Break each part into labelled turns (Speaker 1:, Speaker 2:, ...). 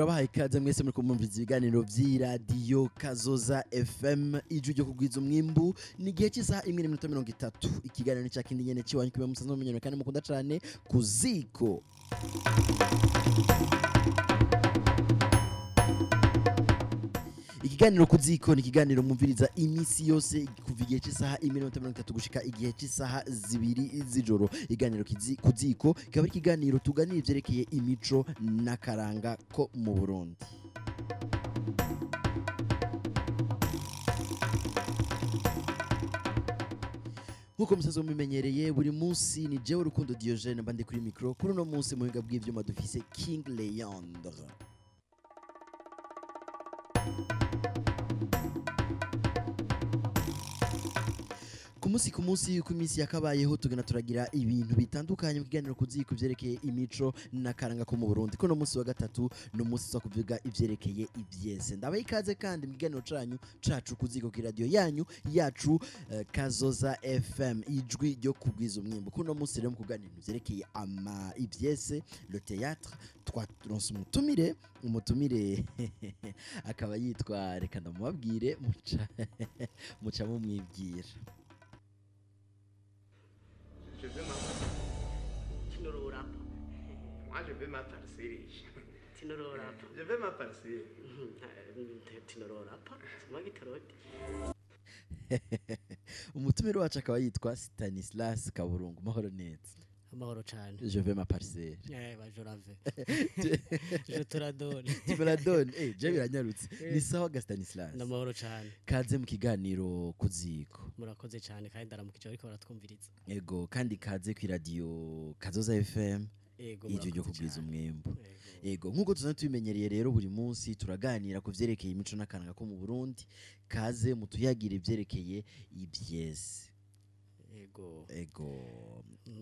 Speaker 1: Turabahaye ikaze mwese muri kumviriza ibiganiro vy'iradiyo Kazoza FM, ijwi ryo kugwiza umwimbu. Ni igihe cy'isaha 1:30. Ikiganiro ni ca kindi nyene ciwanyu kiba musanzwe mumenyereye kandi mukunda cane, Kuziko. Ikiganiro Kuziko ni ikiganiro mwumviriza imisi yose kuva igihe cy'isaha 1:30 gushika igihe cy'isaha 2 z'ijoro. Ikiganiro Kuziko kikaba ari ikiganiro tuganira ivyerekeye imico n'akaranga ko mu Burundi. Nkuko musanzwe mubimenyereye, buri munsi ni jewe Rukundo Diogene mba ndi kuri micro. Kuri uno munsi mu buhinga bw'ivyuma dufise King Leandre. Ku munsi yuko iminsi yakabayeho tugenda turagira ibintu bitandukanye mu kiganiro Kuziko vyerekeye imico n'akaranga ko mu Burundi. Kuno munsi wa gatatu ni umunsi uza kuvuga ivyerekeye ivyese. Ndabaha ikaze kandi mu kiganiro canyu cacu Kuziko ku radio yanyu yacu Kazoza FM, ijwi ryo kugwiza umwimbu. Kuno munsi rero mu kuganira ibintu vyerekeye ama ivyese, le théâtre, twaronse umutumire akaba yitwa, reka ndamubabwire, muca mumwibwira.
Speaker 2: Je veux ma...
Speaker 3: Tu ne l'auras pas.
Speaker 2: Moi, je veux ma parcelle.
Speaker 3: Tu ne l'auras pas.
Speaker 2: Je veux ma parcelle.
Speaker 3: Tu ne l'auras pas. C'est moi qui te l'ai.
Speaker 1: Umutumire wacu akaba yitwa Stanislas Kaburungu. Mahoro neza.
Speaker 3: Amahoro cyane.
Speaker 1: Je veux ma parcelle.
Speaker 3: Eh, ba je l'avais. Je te la donne.
Speaker 1: Tu me la donnes. Eh, je biranyarutse. Ni sawa ga Stanislas?
Speaker 3: Namahoro cyane.
Speaker 1: Kaze mu kiganiro Kuziko.
Speaker 3: Murakoze cyane kandi ndaramukije ariko baratwumviriza.
Speaker 1: Ego, kandi kaze ku radio Kazoza FM.
Speaker 3: Ego,
Speaker 1: ijwi ryo
Speaker 3: murakoze
Speaker 1: kugwiza
Speaker 3: cyane.
Speaker 1: umwimbu.
Speaker 3: Ego.
Speaker 1: Ego, nkuko tuzana tubimenyereye rero buri munsi turaganira ku vyerekeye imico n'akaranga ko mu Burundi. Kaze mutuyagire ivyerekeye ivyese.
Speaker 3: Ego.
Speaker 1: Ego,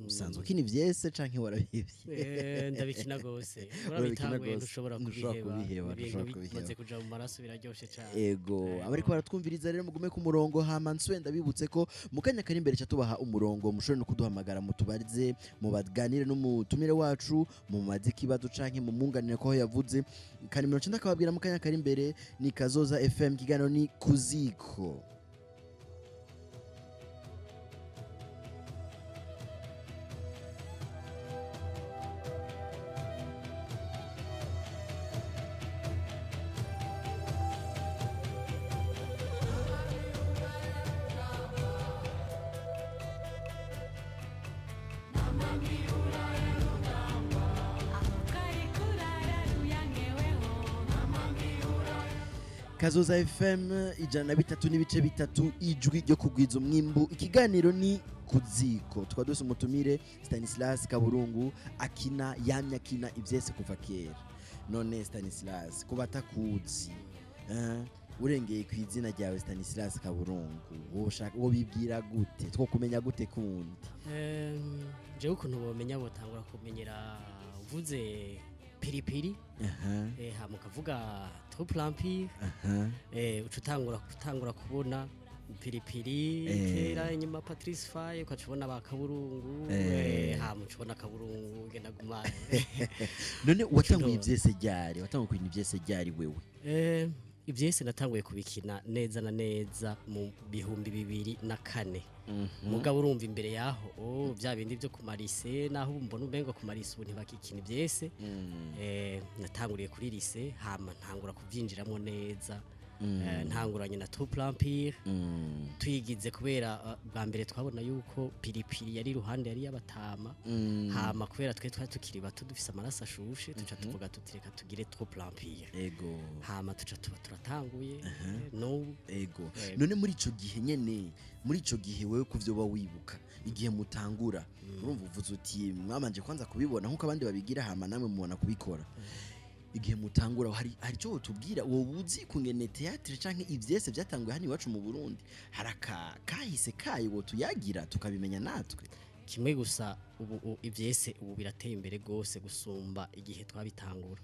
Speaker 1: usanzwe ukina ivyese canke warabivye?
Speaker 3: Ndabikina gose.
Speaker 1: Urabikina
Speaker 3: Urabitanguye
Speaker 1: gose.
Speaker 3: ntushobora
Speaker 1: Ntushobora
Speaker 3: kubiheba.
Speaker 1: kubiheba,
Speaker 3: Ibintu
Speaker 1: ntushobora kubiheba.
Speaker 3: bimaze kuja mu maraso biraryoshe cyane.
Speaker 1: Ego,
Speaker 3: Ego.
Speaker 1: abariko baratwumviriza rero mugume ku murongo, hama nswe ndabibutse ko mu kanya kari imbere tubaha umurongo, mushobore no kuduhamagara mutubarize, mubaganire n'umutumire wacu, mumaze ikibazo canke mumunganire ko aho yavuze. Kandi mirongo icenda akababwira mu kanya kari imbere. Ni Kazoza FM, ikiganiro ni Kuziko. Kazoza FM 103.3, ijwi ryo kugwiza umwimbu. Ikiganiro ni Kuziko. Tukaba dufise umutumire Stanislas Kaburungu, akina yamye akina ivyese kuva kera. None Stanislas, kuba atakuzi, urengeye ku izina ryawe Stanislas Kaburungu, wobibwira gute? Twokumenya gute kundi?
Speaker 3: Jewe ukuntu bomenya, botangura kumenyera uvuze Piripiri, hama ukavuga Troupe l'Empire, uca utangura kubona Piripiri, kera inyuma Patrice Faye, ukaca ubona ba Kaburungu, hama uca ubona Kaburungu ugenda guma.
Speaker 1: None watanguye
Speaker 3: Uca
Speaker 1: ivyese ryari? Watanguye gukina ivyese ryari wewe?
Speaker 3: Ivyese natanguye kubikina neza na neza mu 2004. Mugabo urumva imbere yaho, bya bindi byo kumarise, naho ubu mbona umengo kumarise ubu ntibakikina ivyese. Natanguriye kuri lycée, hama ntangura kuvyinjiramo neza. Ntanguranye na Troupe l'Empire. Twigize kubera bwa mbere twabona yuko Piripiri yari iruhande yari y'abatama, hama kubera twe twari tukiri bato dufise amaraso ashushe, tuca tuvuga tuti reka tugire Troupe l'Empire. Hama tuca tuba turatanguye n'ubu.
Speaker 1: Ego.
Speaker 3: Ego.
Speaker 1: None muri ico gihe nyene, muri ico gihe wewe kuvyo uba wibuka igihe mutangura, urumva uvuze uti mwabanje kwanza kubibona nkuko abandi babigira, hama namwe mubona kubikora. Igihe mutangura hari ico wotubwira, wowe uzi kungene théâtre canke ivyese vyatanguye hano iwacu mu Burundi? Hari aka kahise kayo wotuyagira tukabimenya natwe?
Speaker 3: Kimwe gusa, ubu ivyese ubu birateye imbere gose gusumba igihe twabitangura.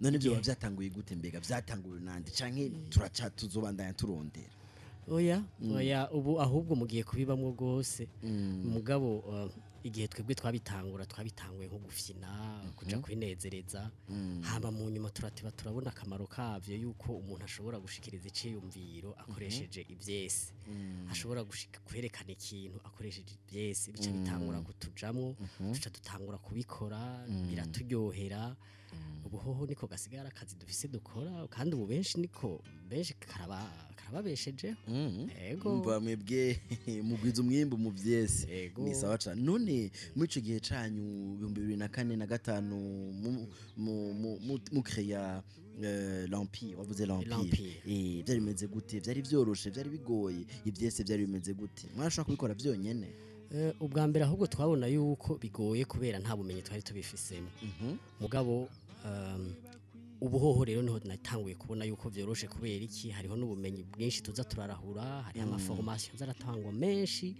Speaker 1: None ibyo biba vyatanguye gute? Mbega vyatanguye nande, canke turaca tuzobandanya turondera?
Speaker 3: Oya, oya, ubu ahubwo mugiye kubibamwo gose. Mugabo igihe twebwe twabitangura, twabitanguye nko gufyina, kuja kwinezereza. Hama mu nyuma turateba turabona akamaro kavyo, yuko umuntu ashobora gushikiriza iciyumviro akoresheje ivyese, ashobora gushika kwerekana ikintu akoresheje ivyese. Bica bitangura kutujamwo, tuca dutangura kubikora, biraturyohera. Ubu hoho niko gasigaye ari akazi dufise dukora, kandi ubu benshi niko benshi karababeshejeho. Ego.
Speaker 1: Umva, mwebwe mugwiza umwimbu mu vyese.
Speaker 3: Ego.
Speaker 1: Ni sawa cane. None muri ico gihe canyu 2004 na 5 mu créer l'empire, wavuze l'empire.
Speaker 3: L'Empire.
Speaker 1: Vyari bimeze gute? Vyari vyoroshe? Vyari bigoye? Ivyese vyari bimeze gute? Mwarashobora kubikora vyonyene?
Speaker 3: Ubwa mbere ahubwo twabona yuko bigoye kubera nta bumenyi twari tubifisemo. Mugabo ubu hoho rero niho natanguye kubona yuko vyoroshe. Kubera iki? Hariho n'ubumenyi bwinshi tuza turarahura, hariho ama formation aratangwa menshi,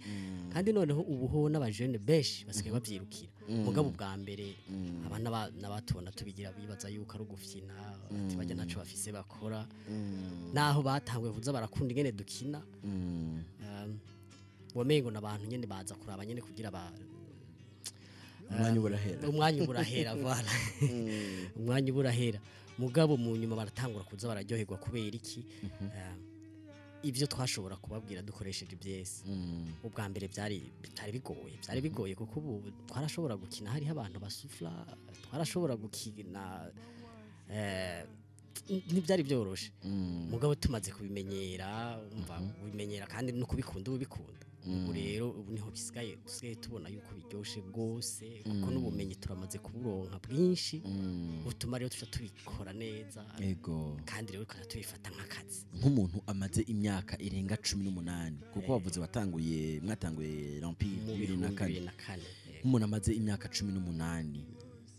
Speaker 3: kandi noneho ubu hoho n'abajene benshi basigaye bavyirukira. Mugabo ubwa mbere aba n'abatubona tubigira bibaza yuko ari ugufyina, ati bajya ntaco bafise bakora. Naho batanguye kuza barakunda ingene dukina, wamengo n'abantu nyene baza kuraba nyene kugira ba
Speaker 1: Umwanya urahera.
Speaker 3: Umwanya uburahera, voilà, umwanya uburahera. Mugabo mu nyuma baratangura kuza bararyoherwa. Kubera iki? Ivyo twashobora kubabwira dukoresheje ivyese. Ubwa mbere byari bitari bigoye, byari bigoye kuko ubu twarashobora gukina hariho abantu basufla, twarashobora gukina, ntibyari byoroshe. Mugabo tumaze kubimenyera, umva, ubimenyera kandi no kubikunda ubikunda. Ubu rero ubu niho bisigaye dusigaye tubona yuko biryoshe rwose, kuko n'ubumenyi turamaze kuburonka bwinshi, butuma rero tuca tubikora neza. Kandi rero tukajya tubifata nk'akazi.
Speaker 1: Nk'umuntu amaze imyaka irenga 18, kuko wavuze watanguye, mwatanguye l'empire
Speaker 3: mu
Speaker 1: 2004.
Speaker 3: 2004.
Speaker 1: Nk'umuntu amaze imyaka 18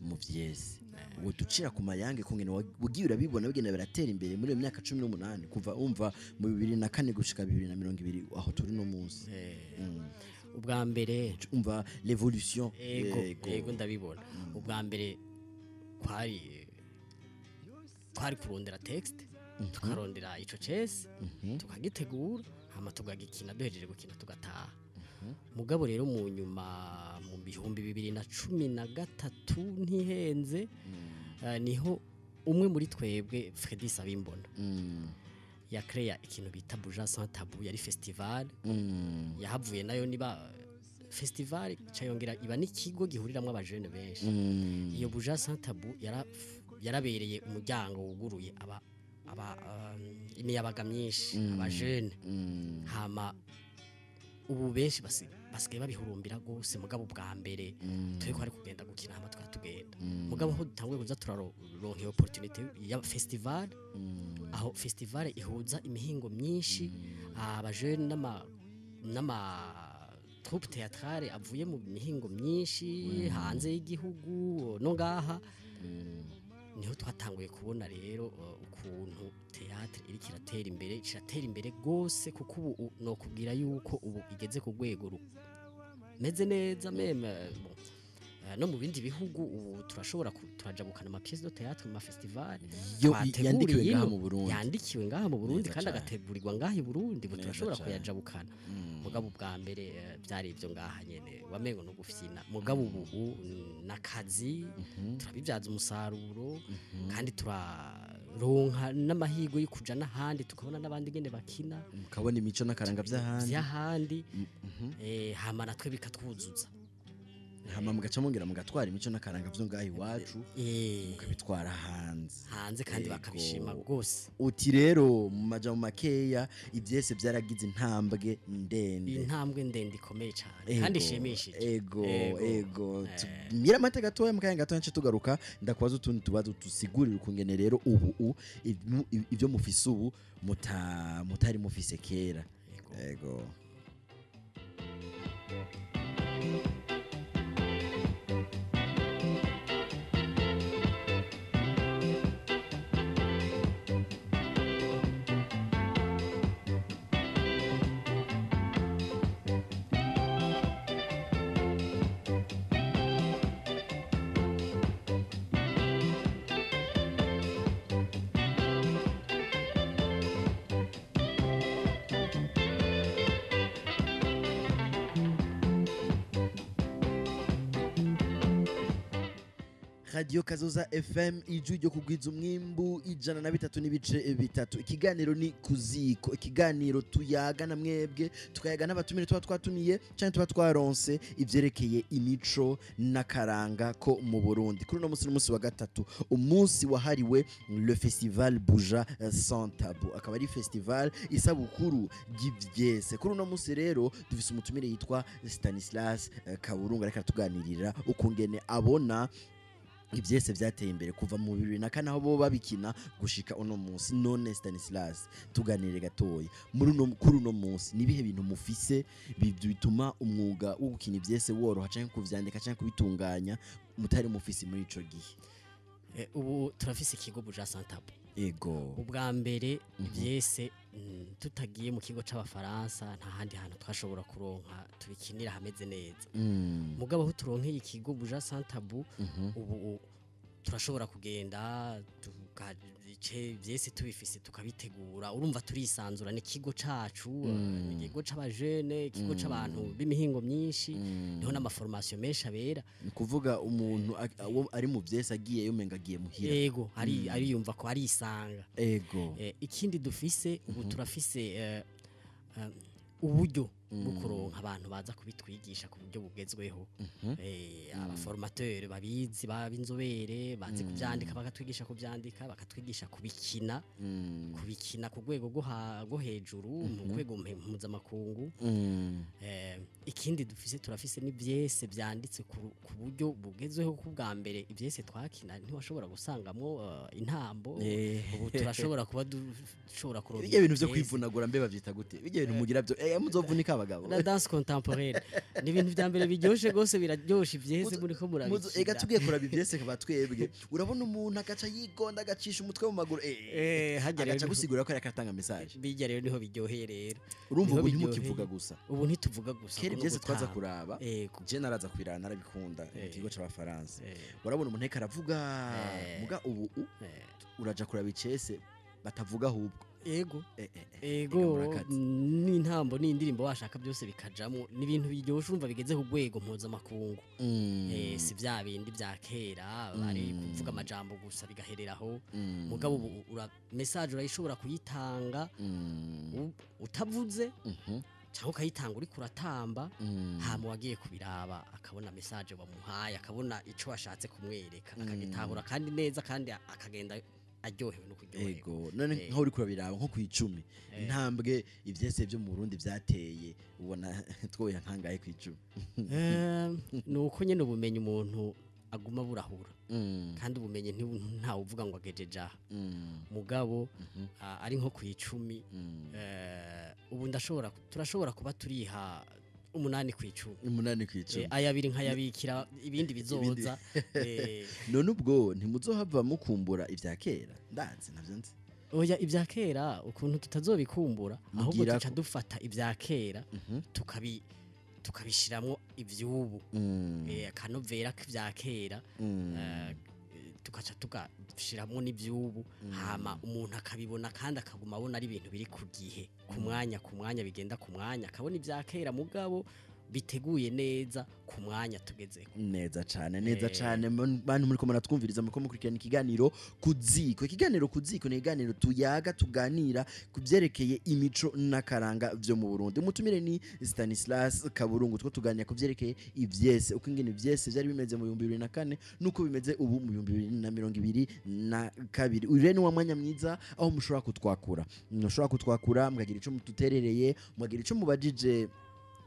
Speaker 1: mu vyese, uwo ducira ku mayange kungene wagiye urabibona bigenda biratera imbere muri iyo myaka 18, kuva umva mu 2004 gushika 2020 aho turi no munsi.
Speaker 3: Ubwa mbere
Speaker 1: Umva l'évolution.
Speaker 3: Ego. Ego, ndabibona. Ubwa mbere kwari kurondera texte, tukarondera ico cese, tukagitegura, hama tugagikina, duhejeje gukina tugataha. Mugabo rero mu nyuma mu 2013 ntihenze, niho umwe muri twebwe, Freddy Sabimbona, yakreya ikintu bita Buja Sans Tabou. Yari festival, yahavuye nayo niba festival, ica yongera iba n'ikigo gihuriramwo abajene benshi. Iyo Buja Sans Tabou yarabereye umuryango wuguruye aba imiyabaga myinshi, abajene. Hama ubu benshi basigaye babihurumbira gose. Mugabo bwa mbere turi ko ari kugenda gukina, hama tukaba tugenda. Mugabo aho dutanguye kuza turaronka iyo opportunité ya festival, aho festival ihuza imihingo myinshi, abajene n'ama troupe théâtrale avuye mu mihingo myinshi hanze y'igihugu no ngaha, niho twatanguye kubona rero ukuntu théâtre iriko iratera imbere, iratera imbere gose, kuko ubu nokubwira yuko ubu igeze ku rwego rumeze neza. Même bon, no mu bindi bihugu ubu turashobora turajabukana ama pièces de théâtre mu ma festival
Speaker 1: Yo,
Speaker 3: twateguriye
Speaker 1: yandikiwe ngaha
Speaker 3: ino,
Speaker 1: mu Burundi.
Speaker 3: Yandikiwe ngaha mu Burundi
Speaker 1: Neza
Speaker 3: kandi
Speaker 1: cane.
Speaker 3: agategurirwa ngaha i Burundi. Ubu
Speaker 1: Neza
Speaker 3: turashobora
Speaker 1: cane.
Speaker 3: kuyajabukana. Mugabo ubwa mbere byari ibyo ngaha nyene, wamengo no gufyina. Mugabo ubu nakazi, turabibyaza umusaruro kandi turaronka n'amahirwe yo kuja n'ahandi, tukabona n'abandi ngene bakina.
Speaker 1: Mukabona imico n'akaranga vy'ahandi.
Speaker 3: Vy'ahandi, hama natwe bikatwuzuza.
Speaker 1: Hama mugaca mongera mugatwara imico n'akaranga vyo ngaha iwacu, mukabitwara hanze.
Speaker 3: Hanze kandi
Speaker 1: Ego.
Speaker 3: bakabishima rwose.
Speaker 1: Uti rero mu majambo makeya ivyese vyaragize intambwe ndende.
Speaker 3: Intambwe ndende ikomeye cyane kandi ishimishije.
Speaker 1: Ego.
Speaker 3: Ego.
Speaker 1: Ego, tumire amate gatoya, mu kanya gatoya nce tugaruka ndakubaza utundi tubazo, tusigurire ukungene rero ubu ivyo mufise ubu mutari mufise kera.
Speaker 3: Ego.
Speaker 1: Ego. Radio Kazoza FM, ijwi ryo kugwiza umwimbu, 103.3. Ikiganiro ni Kuziko, ikiganiro tuyaga na mwebwe, tukayaga n'abatumire tuba twatumiye canke tuba twaronse ivyerekeye imico n'akaranga ko mu Burundi. Kuri uno munsi n'umunsi wa gatatu, umunsi wahariwe le festival Buja Sans Tabou, akaba ari festival isabukuru ry'ivyese. Kuri uno munsi rero dufise umutumire yitwa Stanislas Kaburungu, ariko aratuganirira ukungene abona ivyese vyateye imbere kuva mu 2004 aho bo babikina gushika uno munsi. None Stanislas, tuganire gatoya muri uno, kuri uno munsi nibihe bintu mufise bituma umwuga wo gukina ivyese woroha, canke kuvyandika canke kubitunganya, mutari mufise muri ico gihe?
Speaker 3: Ubu turafise ikigo Buja Sans Tabou. Ubwa mbere ivyese, tutagiye mu kigo c'abafaransa, nta handi hantu twashobora kuronka tubikinira hameze neza. Mugabo aho turonkeye ikigo Buja Sans Tabou, ubu turashobora kugenda tukace vyese tubifise, tukabitegura. Urumva turisanzura, ni ikigo cacu, ni ikigo c'abajene, ikigo c'abantu b'imihingo myinshi, niho n'amaformation menshi abera.
Speaker 1: Ni kuvuga umuntu ari mu vyese agiyeyo umenga agiye muhira.
Speaker 3: Ego, ari ariyumva ko arisanga. Ikindi dufise ubu, turafise uburyo bwo kuronka abantu baza kubitwigisha ku buryo bugezweho, abaformateur babizi, b'inzobere, bazi kuvyandika, bakatwigisha kuvyandika, bakatwigisha kubikina, kubikina ku rwego rwo hejuru, mu rwego mpuzamakungu. Ikindi dufise, turafise n'ivyese vyanditse ku buryo bugezweho. Ku bwa mbere ivyese twakina ntiwashobora gusangamwo intambo. Ubu turashobora kuba dushobora kuronka
Speaker 1: Bijya bintu vyo
Speaker 3: ivyese.
Speaker 1: kwivunagura, mbe bavyita gute? Bijya bintu mugira byo muzovunika abagabo.
Speaker 3: Na danse contemporaine ni ibintu vya mbere biryoshe gose, biraryoshe ivyese muriko murabikina.
Speaker 1: Ega tugiye kuraba ivyese kaba twebwe, urabona umuntu agaca yigonda, agacisha umutwe mu maguru,
Speaker 3: Harya rero
Speaker 1: agaca gusigura ko ariko atanga message.
Speaker 3: Bijya rero niho biryoheye rero.
Speaker 1: Urumva
Speaker 3: Niho
Speaker 1: ubu
Speaker 3: biryoheye.
Speaker 1: ntimukivuga gusa.
Speaker 3: Ubu ntituvuga gusa,
Speaker 1: Kera
Speaker 3: ubu no
Speaker 1: ivyese twaza
Speaker 3: gutamba.
Speaker 1: kuraba, je naraza kwirana, narabikunda mu kigo c'abafaransa. Urabona umuntu ariko aravuga, muga ubu uraja kuraba icese batavuga ahubwo.
Speaker 3: Ego.
Speaker 1: Ega murakaze.
Speaker 3: N'intambo n'indirimbo washaka byose bikajamwo, ni ibintu biryoshe, urumva bigeze ku rwego mpuzamakungu. Si vya bindi vya kera bari kuvuga amajambo gusa bigahereraho. Mugabo ubu message urayishobora kuyitanga utavuze, cyangwa ukayitanga uriko uratamba, hama wagiye kubiraba akabona message wamuhaye, akabona ico washatse kumwereka, akagitahura kandi neza, kandi akagenda aryohewe no kuryoherwa.
Speaker 1: Ego, none nkaho uriko urabiraba, nko ku 10, intambwe ivyese vyo mu Burundi vyateye, ubona twoya nkangahe ku 10?
Speaker 3: Ni uko nyene ubumenyi umuntu aguma burahura, kandi ubumenyi ntawuvuga ngo agejeje aha. Mugabo ari nko ku 10, ubu turashobora kuba turiha 8 ku 10.
Speaker 1: 8 ku 10.
Speaker 3: Aya abiri nkayabikira ibindi bizoza.
Speaker 1: None ubwo ntimuzohava mukumbura ivya kera? Ndazi navyo nzi.
Speaker 3: Oya, ibya kera ukuntu tutazobikumbura, ahubwo
Speaker 1: Mugira
Speaker 3: tuca
Speaker 1: ko.
Speaker 3: dufata ibya kera tukabishiramwo ivy'ubu, akanovera k'ivya kera, tugaca tugashiramwo n'ivy'ubu, hama umuntu akabibona kandi akaguma abona ari ibintu biri ku gihe, ku mwanya, ku mwanya bigenda ku mwanya, akabona ibya kera mugabo biteguye neza ku mwanya tugezeko.
Speaker 1: Neza cane, neza cane. Bantu muriko muratwumviriza, muriko mukurikirana ikiganiro Kuziko. Ikiganiro Kuziko ni ikiganiro tuyaga, tuganira ku vyerekeye imico n'akaranga vyo mu Burundi. Umutumire ni Stanislas Kaburungu, two tuganira ku vyerekeye ivyese, uko ingene ivyese vyari bimeze mu 2004 nuko bimeze ubu mu 2022. Uyu rero ni wa mwanya mwiza aho mushobora kutwakura mukagira ico mututerereye, mukagira ico mubajije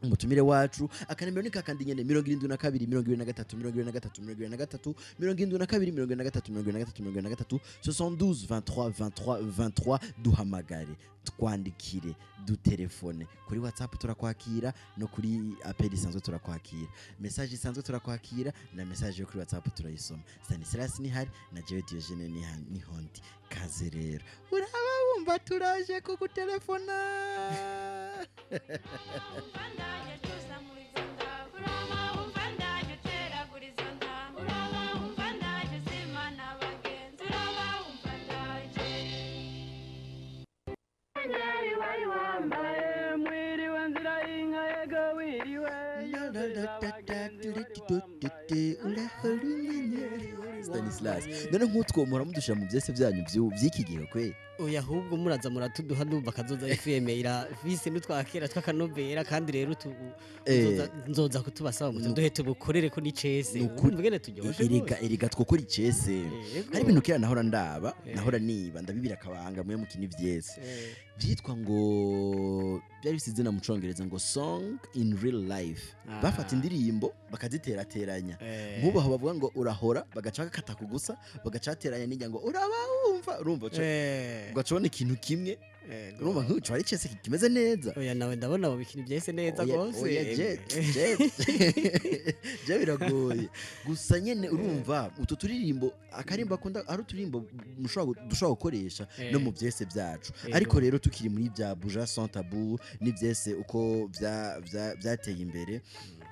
Speaker 1: umutumire wacu. Akanimero ni kakandi nyene: 72 23 23 23, 72 23 23 23, 72 23 23 23. Duhamagare, twandikire, dutelefone, kuri WhatsApp turakwakira, no kuri appel isanzwe turakwakira, message isanzwe turakwakira, na message yo kuri WhatsApp turayisoma. Stanislas nihari, na jewe Diogene nihondi. Kaze rero, uraba wumva turaje kugutelefona.
Speaker 4: Umva ndaje tusamuriza nda, uraba umva ndaje uteraguriza nda, uraba umva ndaje simana bagenzi, uraba umva ndaje.
Speaker 5: Wari wambaye mwiriwe nzira y'inka, yego wiriwe.
Speaker 1: Stanislas, none nk'utwo muhora mudushira mu vyese vyanyu vy'iki gihe kwe?
Speaker 3: Oya, ahubwo muraza muratuduha. Ndumva Kazoza FM irafise n'utwakera tw'akanovera, kandi rero nzoza kutubasaba mutuduhe tubukorere ko n'icese.
Speaker 1: Nukuri.
Speaker 3: Urumva ingene turyoshe.
Speaker 1: Erega twokora icese.
Speaker 3: Yego.
Speaker 1: Hari ibintu kera nahora ndaba, nahora niba ndabibira akabanga mwe mukina ivyese, vyitwa ngo byari bifise izina mu Congereza ngo "song in real life". Bafata indirimbo bakaziterateranya. Nk'ubu aho bavuga ngo "urahora", bagaca bakata kugusa, bagacateranya n'ijya ngo "uraba wumva", urumva ugaca ubona ikintu kimwe. Urumva nk'uco ari cese kimeze neza.
Speaker 3: Oya, nawe ndabona mu bikini byahise neza
Speaker 1: Oya,
Speaker 3: gose.
Speaker 1: oya, je biragoye gusa nyene. Urumva utu turirimbo, akarimbo akunda ari uturirimbo dushobora gukoresha no mu vyese vyacu. Ariko rero tukiri muri bya Buja Sans Tabou n'ivyese uko vyateye imbere,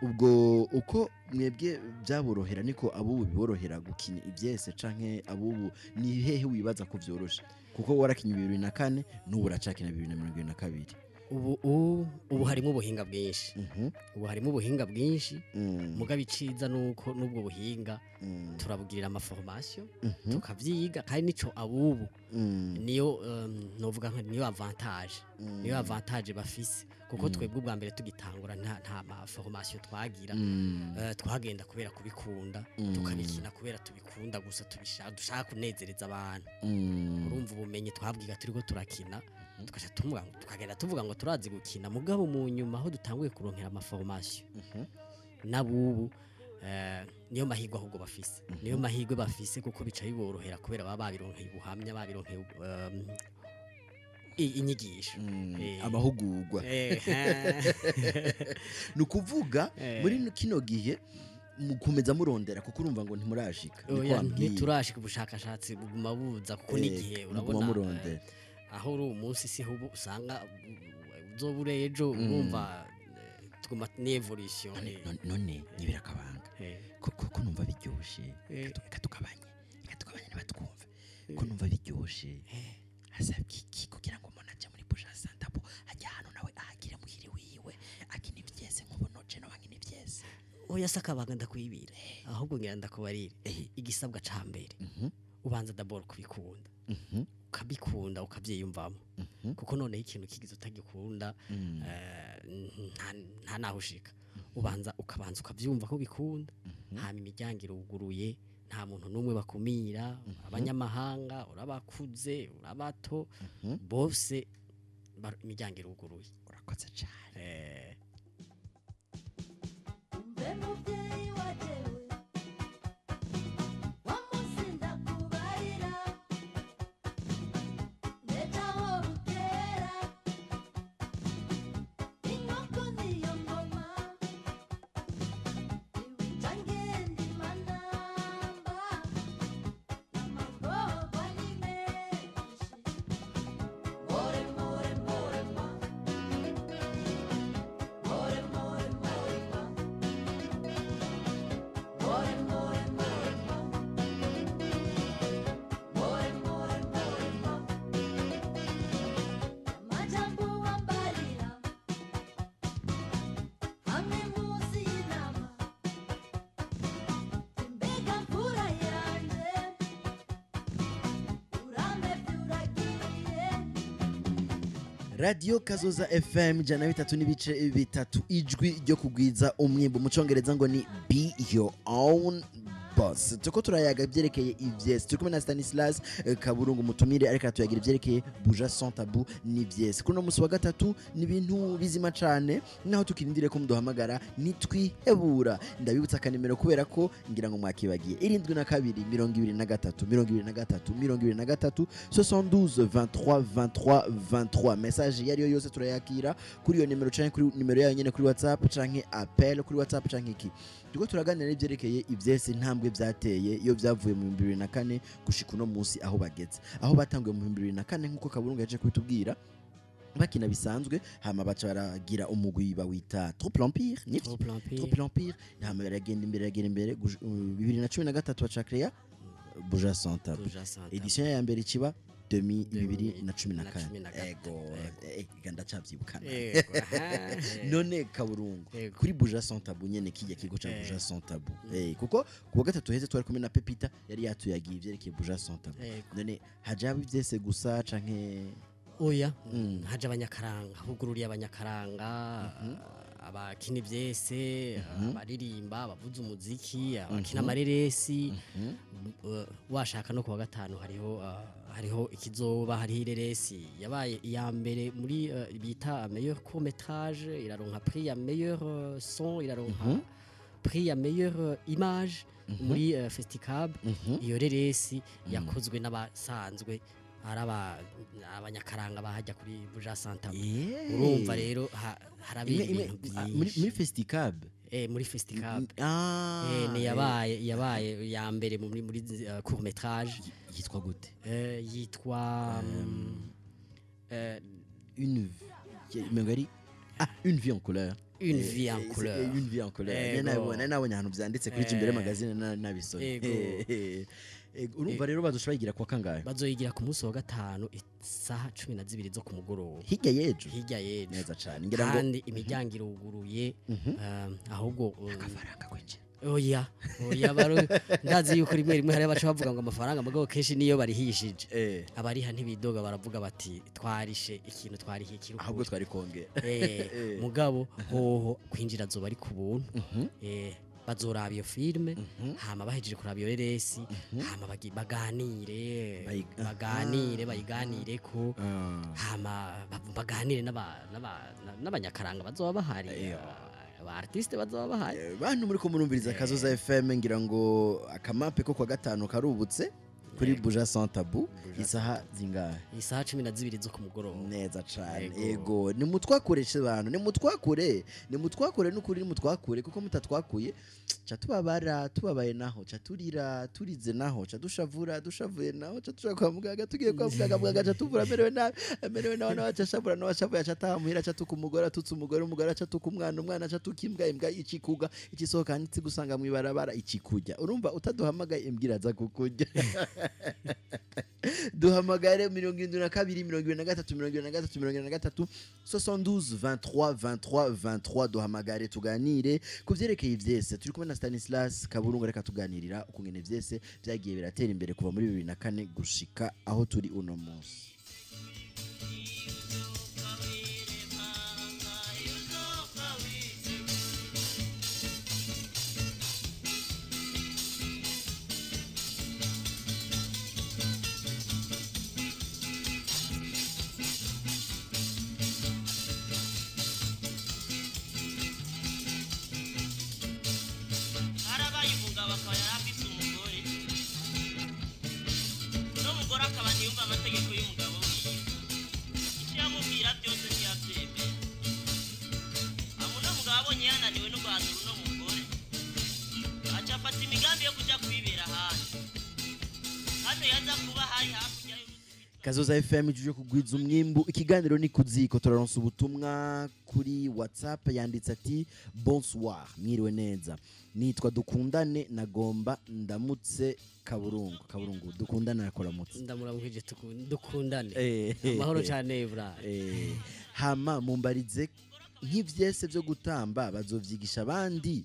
Speaker 1: ubwo uko mwebwe byaborohera niko abubu biborohera gukina ivyese, canke abubu ni hehe wibaza ko vyoroshe? Kuko warakinye 2004, n'ubu uracakina 2022.
Speaker 3: Ubu harimo ubuhinga bwinshi. Ubu harimo ubuhinga bwinshi. Mugabo iciza nuko n'ubwo buhinga turabugirira ama formation, tukavyiga, kandi nico abubu niyo novuga nka niyo avantage, niyo avantage bafise, kuko twebwe ubwa mbere tugitangura nta ma formation twagira. Twagenda kubera kubikunda, tukabikina kubera tubikunda gusa, tubishaka, dushaka kunezereza abantu. Urumva ubumenyi twabwiga turiko turakina, tugaca tukagenda tuvuga ngo turazi gukina. Mugabo mu nyuma aho dutanguye kuronkera ama formation, n'abubu niyo mahirwe ahubwo bafise, niyo mahirwe bafise, kuko bica biborohera kubera baba babironkeye ubuhamya, babironkeye inyigisho.
Speaker 1: Amahugurwa. Ni ukuvuga muri kino gihe mukomeza murondera, kuko urumva ngo ntimurashika, niko
Speaker 3: Oya,
Speaker 1: wambwiye.
Speaker 3: Ntiturashika, ubushakashatsi buguma buza kuko n'igihe
Speaker 1: muguma
Speaker 3: urabona
Speaker 1: murondera.
Speaker 3: Aho uri uyu munsi siho ubu usanga uzoba uri ejo. Urumva tuguma ni evolution.
Speaker 1: None nyibira akabanga, ko numva biryoshe, reka tugabanye ntibatwumve, ko numva biryoshe, hasabwa iki kugira ngo umuntu aje muri Buja Sans Tabou, ajya ahantu nawe ahagire muhiri wiwe akina ivyese, nk'ubu noje nawe akina ivyese?
Speaker 3: Oya, se akabanga ndakwibira, ahubwo ngira ndakubarire. Igisabwa ca mbere, ubanza d'abord kubikunda, ukabikunda, ukabyiyumvamo, kuko noneho ikintu kigize utagikunda nta naho ushika. Ubanza ukabanza ukabyumva ko ubikunda, hama imiryango iruguruye, nta muntu n'umwe bakumira. Abanyamahanga, urabakuze, urabato, bose imiryango iruguruye.
Speaker 1: Urakoze cyane.
Speaker 4: Mbe muvyeyi wa jewe, wa munsi ndakubarira, ndeja aho bukera, inkoko niyo ngoma, iwica ngenda imanamba, n'amagorwa ni menshi. More, more, more, ma. More, more, more, ma. More, more, more, ma. More, more, more, ma. Amajambo wambarira hamwe munsi y'inama, mbega mvura yanje, urambevye uragiye.
Speaker 1: Radio Kazoza FM 103.3, ijwi ryo kugwiza umwimbu. Mu Congereza ngo ni "be your own boss". Turiko turayaga ibyerekeye ivyese, turi kumwe na Stanislas Kaburungu, mutumire, ariko aratuyagira ibyerekeye Buja Sans Tabou n'ivyese kuri uno munsi wa gatatu. Ni ibintu bizima cane, naho tukirindire ko muduhamagara, nitwihebura. Ndabibutsa akanimero kubera ko ngira ngo mwakibagiye: 72 23 23 23, 72 23 23 23. Message iyo ariyo yose turayakira kuri iyo nimero, canke kuri nimero yayo nyene kuri WhatsApp, canke appel kuri WhatsApp, canke iki. Turiko turaganira n'ivyerekeye ivyese, intambwe byateye iyo byavuye mu 2004 gushika uno munsi aho bageze, aho batanguye mu 2004 nk'uko Kaburungu yaje kubitubwira, bakina bisanzwe, hama baca baragira umugwi bawita Troupe l'Empire, nivyo?
Speaker 3: Troupe l'Empire.
Speaker 1: Troupe l'Empire, hama baragenda imbere, baragenda imbere, 2013 baca créa Buja Sans Tabou.
Speaker 3: Buja Sans Tabou.
Speaker 1: Édition ya mbere ikiba 2014. Ego, ndacavyibuka.
Speaker 3: Ego, aha.
Speaker 1: None Kaburungu,
Speaker 3: Ego.
Speaker 1: kuri Buja Sans Tabou nyene, kijya kigo ca Buja Sans Tabou, kuko kuwa gatatu heze twari kumwe na Pepita, yari yatuyagiye ivyerekeye Buja Sans Tabou.
Speaker 3: Ego.
Speaker 1: None hajaba ivyese gusa canke?
Speaker 3: Oya, haje abanyakaranga, hugururiye abanyakaranga, abakina ivyese, abaririmba, abavuza umuziki, abakina amareresi. Washaka no kuwa gatanu hariho ikizoba, hariho ireresi yabaye iya mbere muri bita meilleur court métrage, iraronka prix ya meilleur son, iraronka prix ya meilleur image muri Festicab. Iyo reresi yakozwe n'abasanzwe ari abanyakaranga bahajya kuri Buja Sans Tabou. Urumva rero harabera ibintu
Speaker 1: Muri
Speaker 3: byinshi.
Speaker 1: Festicab?
Speaker 3: Muri Festicab. Ni yabaye ya mbere muri court métrage.
Speaker 1: Yitwa gute?
Speaker 3: Yitwa
Speaker 1: Une umengo yari Une vie en couleur.
Speaker 3: Une vie en couleur.
Speaker 1: Une vie en couleur.
Speaker 3: Ego.
Speaker 1: Nari nabonye ahantu vyanditse kuri Jimbere Magazine, nabisomye.
Speaker 3: Ego.
Speaker 1: Urumva rero bazoshobora bayigira kwa kangahe?
Speaker 3: Bazoyigira ku munsi wa gatanu isaha 12 zo ku mugoroba.
Speaker 1: Hirya y'ejo.
Speaker 3: Hirya y'ejo.
Speaker 1: Neza cane, ngira ngo
Speaker 3: Kandi imiryango iruguruye, ahubwo
Speaker 1: amafaranga kwinjira?
Speaker 3: Oya, baro ndazi yuko rimwe rimwe hari abaca bavuga ngo amafaranga, mugabo kenshi niyo barihishije abariha ntibidoga, baravuga bati twarishe ikintu twarihiye kiri.
Speaker 1: Ahubwo twari kongera.
Speaker 3: Mugabo hoho kwinjira azoba ari ku buntu. Bazoraba iyo filme, hama bahejeje kuraba iyo reresi, hama baganire, baganire, bayiganireko, hama baganire n'abanyakaranga bazoba bahari, aba artiste bazoba bahari.
Speaker 1: Bantu muri ko murumviriza Kazoza FM, ngira ngo akamape ko kwa gatanu karubutse kuri Buja Sans Tabou. Isaha zingahe?
Speaker 3: Isaha 12 zo ku mugoroba.
Speaker 1: Neza cane.
Speaker 3: Ego.
Speaker 1: Ego, nimutwakoreshe abantu, nimutwakure, nimutwakure n'ukuri, nimutwakure, kuko mutatwakuye ca tubabara, tubabaye naho ca turira, turize naho ca dushavura, dushavuye naho ca tuja kwa muganga, tugiye kwa muganga, muganga ca tuvura amerewe nabi, amerewe nabi nawe ca ashavura, nawe ashavuye aca ataha muhira, aca tuka umugore, atutse umugore, umugore aca tuka umwana, umwana aca tuka imbwa, imbwa icikuga, ikisohoka nitsigusanga mw'ibarabara ikikurya. Urumva utaduhamagaye imbwa iraza kukurya. Duhamagare 72 23 23 23, 72 23 23 23. Duhamagare tuganire ku vyerekeye ivyese. Turi kumwe na Stanislas Kaburungu, reka tuganirira ukungene vyese vyagiye biratera imbere kuva muri 2004 gushika aho turi uno munsi.
Speaker 5: Harabaye umugabo akaba yari afise umugore, n'umugore akaba ntiyumva amategeko y'umugabo wiwe, icyo yamubwira byose ntiyabyemera. Uno mugabo abonye yananiwe no guhanura uno mugore, aca afata imigambi yo kuja kwibera ahandi. Hano yaza kuba hari hakurya y'uruzi.
Speaker 1: Kazoza FM ijuje kugwiza umwimbu. Ikiganiro ni Kuziko. Turaronsa ubutumwa kuri WhatsApp, yanditse ati: "Bonsoir, mwiriwe neza, nitwa Dukundane, nagomba ndamutse Kaburungu." Kaburungu, Dukundane arakuramutse.
Speaker 3: Ndamuramukije Dukundane. Amahoro cyane bra.
Speaker 1: Hama mumbarize nk'ivyese vyo gutamba bazovyigisha abandi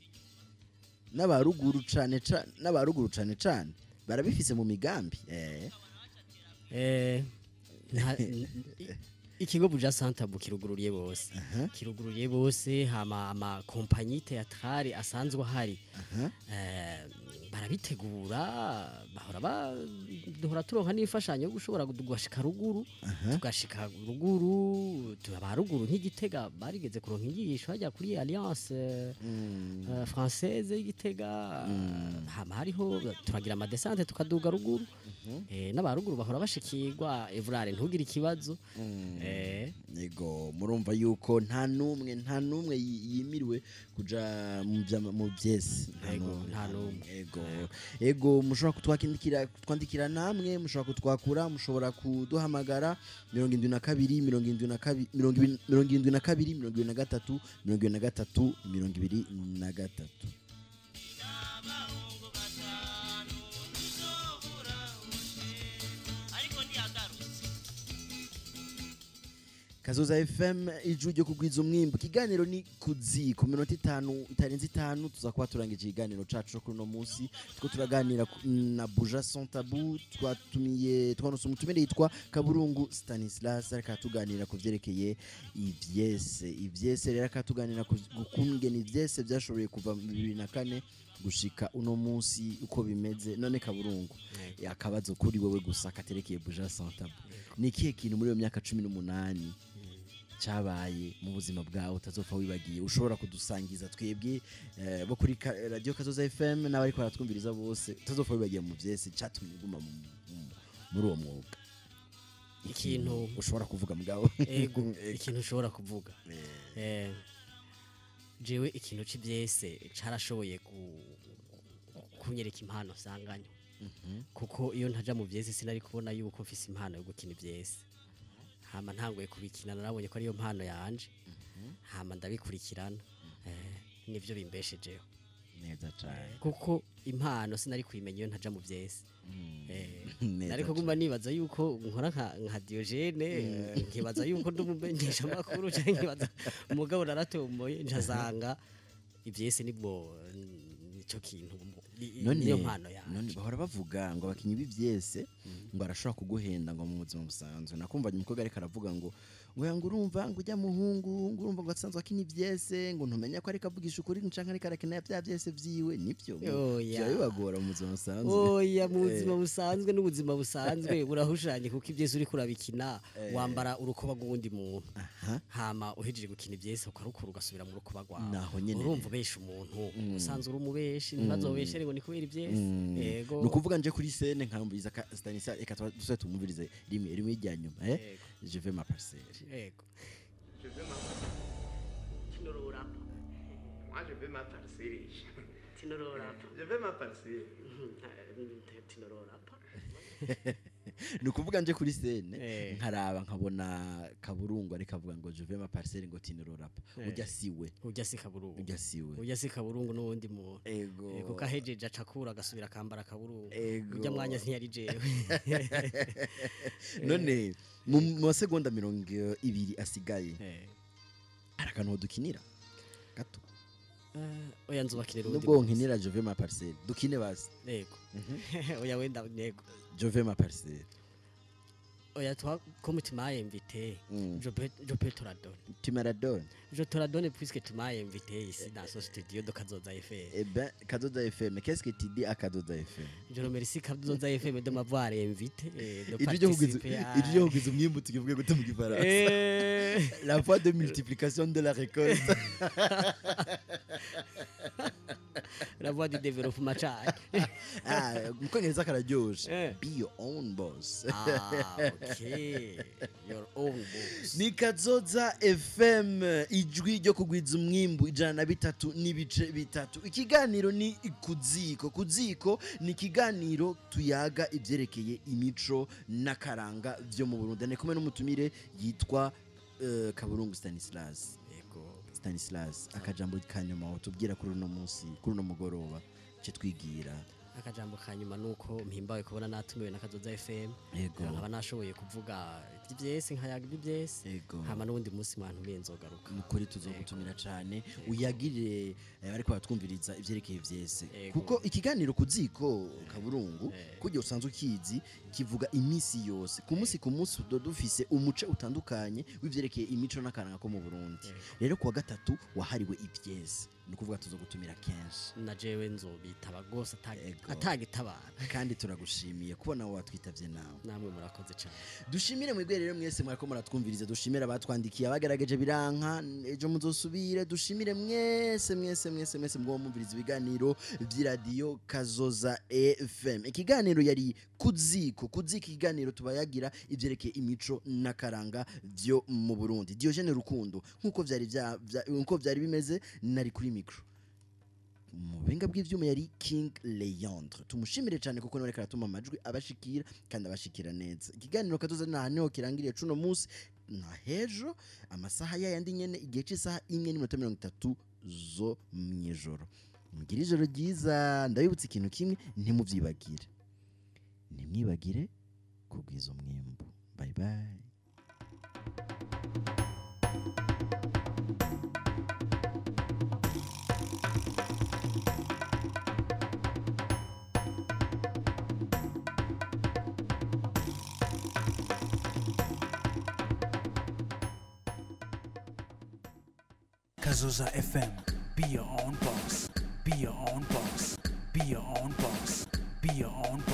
Speaker 1: n'abaruguru cane cane, n'abaruguru cane cane barabifise mu migambi.
Speaker 3: Ikigo Buja Sans Tabou kirugururiye bose, kirugururiye bose. Hama ama compagnie théâtrale asanzwe ahari barabitegura, bahora duhora turonka n'imfashanyo yo gushobora kugashika ruguru, tugashika ruguru, aba ruguru nk'igitega barigeze kuronka inyigisho hajya kuri Alliance Française y'Igitega. Hama hariho turagira ama descentes tukaduga ruguru, n'abaruguru bahora bashikirwa. Evrare, ntugire ikibazo.
Speaker 1: Yego, murumva yuko nta numwe yimiriwe kuja mu vyese. Nta
Speaker 3: Yego,
Speaker 1: numwe.
Speaker 3: Nta numwe.
Speaker 1: Ego, mushobora kutwandikira namwe, mushobora kutwakura, mushobora kuduhamagara 72 72 72 23 23 23.
Speaker 5: N'abahungu batanu ntuzobura ubushe, ariko ntiyagarutse.
Speaker 1: Kazoza FM, ijwi ryo kugwiza umwimbu. Ikiganiro ni kuziko. Minota 5 itarenze 5 tuza kuba turangije ikiganiro cacu kuri uno munsi. Two turaganira na Buja Sans Tabou. Twatumiye, twanose umutumire yitwa Kaburungu Stanislas, ariko aratuganira ku vyerekeye ivyese. Ivyese rero akatuganira ku kungene ivyese vyashoboye kuva mu 2004 gushika uno munsi uko bimeze. None Kaburungu, akabazo kuri wewe gusa katerekeye Buja Sans Tabou: ni ikihe kintu muri iyo myaka 18 cyabaye mu buzima bwawe utazopfa wibagiye, ushobora kudusangiza twebwe bo kuri Radio Kazoza FM n'abariko baratwumviriza bose, utazopfa wibagiye mu vyese cyatumye uguma muri uwo mwuga?
Speaker 3: Ikintu
Speaker 1: ushobora kuvuga mugabo.
Speaker 3: Ego, ikintu ushobora kuvuga. Jewe ikintu c'ivyese carashoboye kunyereka impano sanganywe, kuko iyo ntaja mu vyese sinari kubona yuko mfise impano yo gukina ivyese. Hama ntanguye kubikina narabonye ko ariyo mpano yanje, hama ndabikurikirana, nivyo bimbeshejeho.
Speaker 1: Neza cyane.
Speaker 3: Kuko impano sinari kuyimenya iyo ntaja mu vyese.
Speaker 1: Neza.
Speaker 3: Ariko guma nibaza yuko nkora nka Diogene, nkibaza yuko ndi umumenyesha makuru canke nkibaza, umugabo naratomboye ncasanga ivyese nibwo nico kintu
Speaker 1: None
Speaker 3: niyo mpano yanje.
Speaker 1: None bahora bavuga ngo abakinyi b'ivyese ngo arashobora kuguhenda ngo mu buzima busanzwe. Nakumva umukobwa ariko aravuga ngo ya ngo urumva ngo ujya muhungu ngo urumva ngo asanzwe akina ivyese, ngo ntumenya ko ariko avugisha ukuri canke ariko arakina bya vyese vyiwe. Nivyo?
Speaker 3: Oya.
Speaker 1: Vya bibagora mu buzima busanzwe?
Speaker 3: Oya, mu buzima busanzwe n'ubuzima busanzwe burahushanye, kuko ivyese uriko urabikina wambara urukoba rw'uwundi muntu, hama uhejeje gukina ivyese ukarukura ugasubira mu rukoba rwawe.
Speaker 1: Naho nyene.
Speaker 3: Urumva ubesha umuntu usanzwe uri umubeshi, ntibazobeshere ngo ni kubera ivyese. Yego.
Speaker 1: Ni ukuvuga nje kuri scène nkamviriza ka Stanislas, reka dusubire tumumvirize rimwe rimwe rya nyuma.
Speaker 3: Yego.
Speaker 1: Je veux ma parcelle.
Speaker 3: Yego.
Speaker 2: Je veux ma
Speaker 3: Tinororapa.
Speaker 2: Moi, je veux ma parcelle.
Speaker 3: Tinororapa.
Speaker 2: Je veux ma parcelle.
Speaker 3: Tinororapa.
Speaker 1: Ni ukuvuga nje kuri scène nkaraba nkabona Kaburungu ariko avuga ngo je veux ma parcelle, ngo tinororapa, ujya siwe?
Speaker 3: Ujya si Kaburungu.
Speaker 1: Ujya siwe.
Speaker 3: Ujya si Kaburungu, n'uwundi muntu.
Speaker 1: Ego.
Speaker 3: Kuko ahejeje acakura agasubira akambara Kaburungu.
Speaker 1: Ego.
Speaker 3: Ujya mwanya ntiyari jewe.
Speaker 1: None mu masegonda 20 asigaye, hari akantu dukinira gato?
Speaker 3: Oya, nzubakinira uwundi
Speaker 1: Nubwo
Speaker 3: munsi.
Speaker 1: nkinira je veux ma parcelle, dukine basi.
Speaker 3: Yego, oya, wenda yego.
Speaker 1: Je veux ma parcelle.
Speaker 3: Oya, toi, comme tu m'as invité, je peux te la donner.
Speaker 1: Tu me la donnes?
Speaker 3: Je te la donne puisque tu m'as invité ici dans ce studio de Kazoza FM.
Speaker 1: Eh ben, Kazoza FM, qu'est-ce que tu dis à Kazoza FM?
Speaker 3: Je remercie Kazoza FM de m'avoir invité et de
Speaker 1: Ijwi ryo kugwiza
Speaker 3: participer à
Speaker 1: ijwi ryo kugwiza umwimbu tukivuge gute mu gifaransa? La voie de multiplication de la récolte.
Speaker 3: La voie du développement cyane.
Speaker 1: Ah, mu Kongereza kararyoshe. Be your own boss.
Speaker 3: Ah, okay, your own boss.
Speaker 1: Ni Kazoza FM, ijwi ryo kugwiza umwimbu, 103.3. Ikiganiro ni Kuziko. Kuziko ni ikiganiro tuyaga ibyerekeye imico n'akaranga byo mu Burundi. Ni kumwe n'umutumire yitwa Kaburungu Stanislas.
Speaker 3: Yego.
Speaker 1: Stanislas, akajambo kanyuma tubwira kuri uno munsi, kuri uno mugoroba cyo twigira?
Speaker 3: Akajambo ka nyuma nuko mpimbawe kubona natumiwe na Kazoza FM, nkaba nashoboye kuvuga iby'ibyese, nkayaga iby'ibyese. Hama n'uwundi munsi mwantumiye nzogaruka.
Speaker 1: Mukuri tuzogutumira cyane uyagire ariko baratwumviriza ivyerekeye vyese. Kuko ikiganiro Kuziko, Kaburungu, kugira usanzwe ukizi, kivuga iminsi yose ku munsi ku munsi tuba dufise umuce utandukanye w'ivyerekeye imico n'akaranga ko mu Burundi. Rero kuwa gatatu wahariwe ivyese, ni ukuvuga tuzogutumira kenshi.
Speaker 3: Na jewe nzobitaba rwose
Speaker 1: Yego.
Speaker 3: atagitabara.
Speaker 1: Kandi turagushimiye kubona watwitavye nawe.
Speaker 3: Namwe murakoze cyane.
Speaker 1: Dushimire mwebwe rero mwese mwariko muratwumviriza, dushimire abatwandikiye, abagerageje biranka, ejo muzosubire. Dushimire mwese mwese mwese mwese mwo mumviriza ibiganiro vy'iradiyo Kazoza FM. Ikiganiro yari Kuziko. Kuziko, ikiganiro tubayagira ivyerekeye imico n'akaranga vyo mu Burundi. Diogene Rukundo, nkuko vyari nkuko vyari bimeze, nari kuri micro. Mu buhinga bw'ivyuma yari King Leandre, tumushimire cyane kuko niwe ariko aratuma amajwi abashikira kandi abashikira neza. Ikiganiro Kazoza nta niho kirangiriye cuno munsi, na hejo amasaha yayandi nyene, igihe cy'isaha 1:30 zo mw'ijoro. Mugire ijoro ryiza. Ndabibutsa ikintu kimwe, ntimuvyibagire, ntimwibagire kugwiza umwimbu. Bye bye.
Speaker 6: Kazoza FM. Be your own boss. Be your own boss. Be your own boss. Be your own boss.